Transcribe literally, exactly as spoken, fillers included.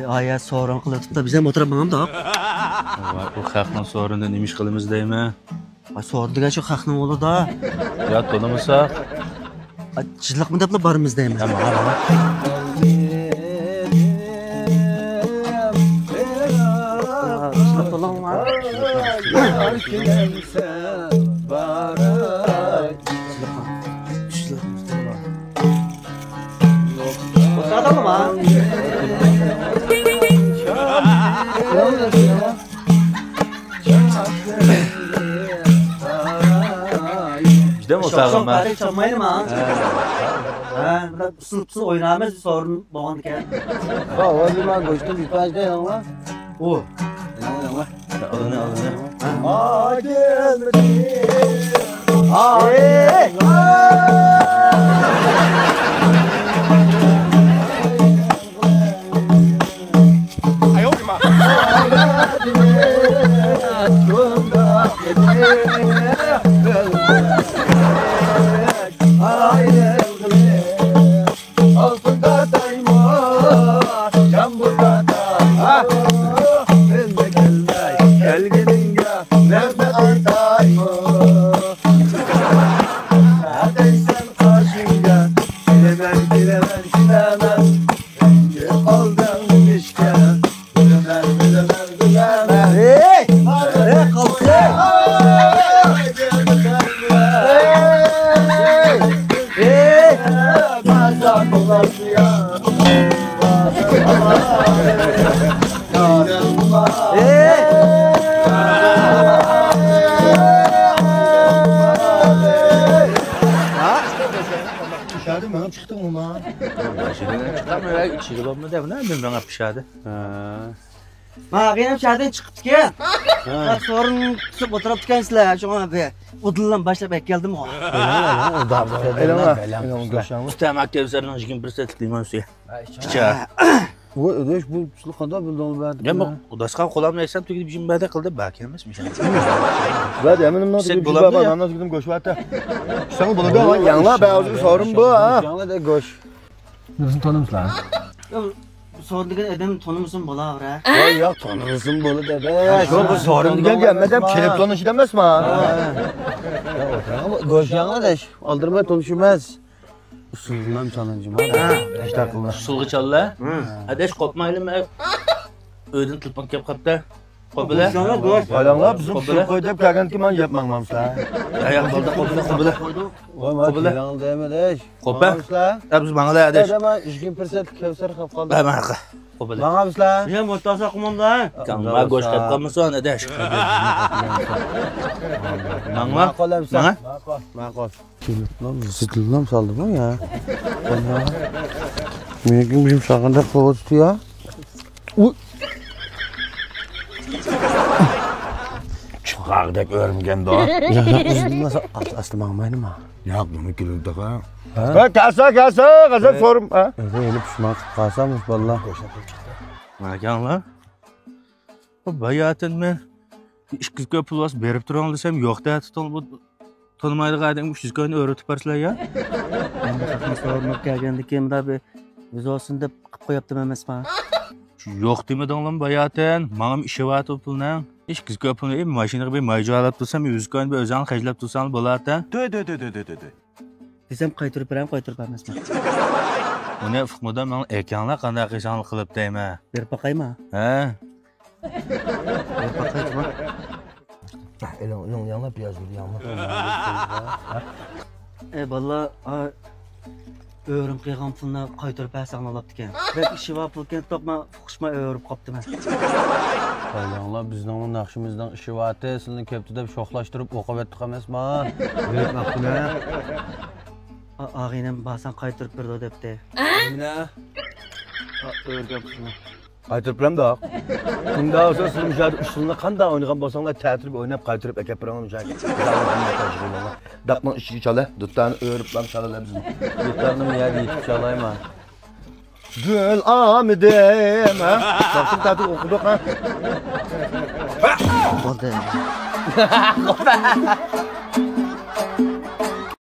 ئايە، سورۇن قىلىۋېتىپتۇ، بىز ھەم ئولتۇرۇپ ماڭامدۇق؟ ۋاي، بۇ خەقنىڭ سورۇنىدا نېمە ئىش قىلىمىز دەيمەن. ۋاي، سورۇن دېگەن شۇ خەقنىڭ ئۇلىدا. يا، تونۇمىساق؟ ئا، جىللىقمۇ دەپلا بارىمىز دەيمەن. ھە، ماڭا، ماڭا. جۈدە مۇساغىم. ھە، بۇنداق ئۇسسۇل-پۇسسۇل ئوينايمىز، سورۇن بولغاندىكىن. ھا، ھازىر مانا گۆشنى بىر پارچە ئېلىڭلار. ئۇ. ئېلىڭلار، ئېلىڭلار. ئالىنى، ئالىنى. ھا. ئالتۇن تاتايمۇ، يامغۇر تاتايمۇ، سەن كەلمەي كەلگىنىڭگە رەھمەت ئېيتايمۇ. ئەتەيسەن قارشىمغا، كېلىمەن، كېلىمەن، كېلىمەن. رەنجىپ قالدىڭ نېمىشقا؟ بىلىمەن، بىلىمەن، بىلىمەن. ھېي! ھېي، قالدى! ھېي! ھېي! ھېي! ھا؟ ئىچەردە مېڭىپ چىقتىڭمۇ؟ ماشىنىدىن چىقامەن، ئىچىگە بولمىدى، مانا مېڭىپ ئىچەردە. ھا. مانا ئاغىنەم شەھەردىن چىقىپتىكەن. ھا. سورۇن قىسىپ ئولتۇرۇپتىكەنسىلەر، شۇڭا بىر ئۇدۇللام باشلاپ ئەكەلدىم. ئۇستا ئەمە كەۋسەرنىڭ يىگىرمە پىرسەنتلىك لىمون سۈيى. ئىچە. ۋوي، ئاداش، بۇ سىلى قانداق بىلدىڭىز بۇ يەردىكىنى؟ يا، بۇ داسقا قولامنى ئەكسەم تۈگىدى، بىر بەدە قىلدى، بەكەم ئەمەس مىشەن. بەدە، ئەمىنىم نازىكىم بولامدۇ؟ ياڭلا بەزى سورۇن بۇ، ھا؟ ياڭلا دە گۆش. نېمىسىنى تونۇمسىلەر؟ سورۇن دېگەن ئادەم تونۇمىسۇن بولاۋېرە. ۋاي، ياق، تونۇمسۇن بولىدۇ، ئاداش. ياق، بۇ سورۇن دېگەن ئادەم كېلىپ تونۇش ئادەم ئەمەسما؟ گۆش ياڭلا، ئاداش. ئالدىرىماي تونۇش ئەمەس. ئۇسسۇلغا چالىنجىما. ھە. ئۇسسۇلغا چاللا. ھە. ئاداش، قوپمايلىما؟ ئۆيدىن تېلېفون كېلىپ قاپتۇ. قوپىلە. بالاڭلار بىزنى ئۇسسۇل قوي دەپ كەلگەنكى مانا يەپ ماڭمامسىلەر. ياق، ياق، بولدى، قوپىلە، قوپىلە. ۋاي، مانا قوپىلە. كېلىڭ دەيمەن، ئاداش. قوپە. ماڭامسىلەر؟ يا، بىز ماڭىلى، ئاداش. ئاداش، مانا يىگىرمە پىرسەنتلىك كەۋسەر قاپ قالدى. ھە، ماڭا. قوپىلە. ماڭامسىلەر؟ يا، مۇتاسا قۇمۇندا. كاڭما گۆش قاپ قالمىسۇن، ئاداش. ماڭما. ماقۇل ئەمسە. ماڭا. ماقۇل. ماقۇل. كېلىپلا زىتىللام سالدىمۇ يا؟ مېنىڭكى بېشىم ساغقاندەك قىلىۋاتىدۇ يا. ئۇي. چىقاردەك ئۆرمىگەندۇ. يا، يا، ئۇزۇنلىماسا ئاست-، ئاستا ماڭمايدىما؟ ياق، بۇنى كېلىدۇ. ھە؟ ھە، كەلسە، كەلسە، غەزەپ سورۇم، ھە؟ ئۆزى يەنە پۇشمان قىلىپ قالسا، مۇشۇ بالىلار. ماكانلار. بۇ باياتىن مەن ئىككى كۆپ پۇل بېرىپ تۇرۇڭ دېسەم، يوق دە تۇتۇڭ، بۇ تونۇمايدىغان ئادەمگە ئۈچ يۈز كوينى ئۆرۈتۈپ بەرسىلەر يا. ئەمدى خەقنىڭ سورۇنىغا كەلگەندىن كېيىن مۇنداق بىر ئۆزى بولسۇن دەپ قىلىپ قويۇپتىمەن ئەمەسما؟ يوق دېمىدىڭلارمۇ باياتىن؟ ماڭىمۇ ئىشى بار پۇلنىڭ. ئىككى يۈز كوي پۇلنى ماشىنىغا بىر مايجۇ ئالاپ تۇرسام، يۈز كوينى بىر ئۆزۈڭ خەجلەپ تۇرساڭ بولاتتى. دۆ، دۆ، دۆ. دېسەم قايتۇرۇپ بېرەم، قايتۇرۇپ بەرمەسمەن. ئۇنى ئۇقمىدىم، ماڭا ئېيتىڭلار قانداق قىلساڭلار قىلىپ دەيمەن. بېرىپ باقايما؟ ھە؟ بېرىپ باقايچۇ. ئېلىڭ، ئېلىڭ، ياڭلاپ يازدۇر، ياڭلاپ. ئەي بالىلار، ئا، ئۆرۈم قىلغان پۇلنى قايتۇرۇپ بەرسەڭلار بوپتىكەن. بەك ئىشى بار پۇلكەن، توپما ئۇقۇشماي ئۆرۈپ قاپتىمەن. قايلاڭلار، بىزنىڭمۇ ناخشىمىزنىڭ ئىشى بارتى، سىلىنى كەپتۇ دەپ شوخلاشتۇرۇپ ئوقۇۋەتتۇق ئەمەسما؟ بىلىپ باققىنە. ئا-، ئاغىنەم بارساڭ قايتۇرۇپ بېرىدۇ دەپتى. نېمىنە؟ ئا، ئۆرگەن پۇلنى. قايتۇرۇپ بېرەمدۇق؟ شۇنداق بولسا سىز مۇشۇ يەردە ئۇسسۇلنى قانداق ئوينىغان بولساڭلار، تەتۈرۈپ ئويناپ قايتۇرۇپ ئەكەپ بېرىڭلار مۇشۇ يەرگە. داپنىڭ ئىچىگە چالە، دۇتارنى ئۆرۈپلا چالىلە بىزنى. دۇتارنى يەردە يېتىپ چالايما. گۈل ئامىدىم، ھە؟ تەتۈر ئوقۇدۇق، ھە؟ بولدى.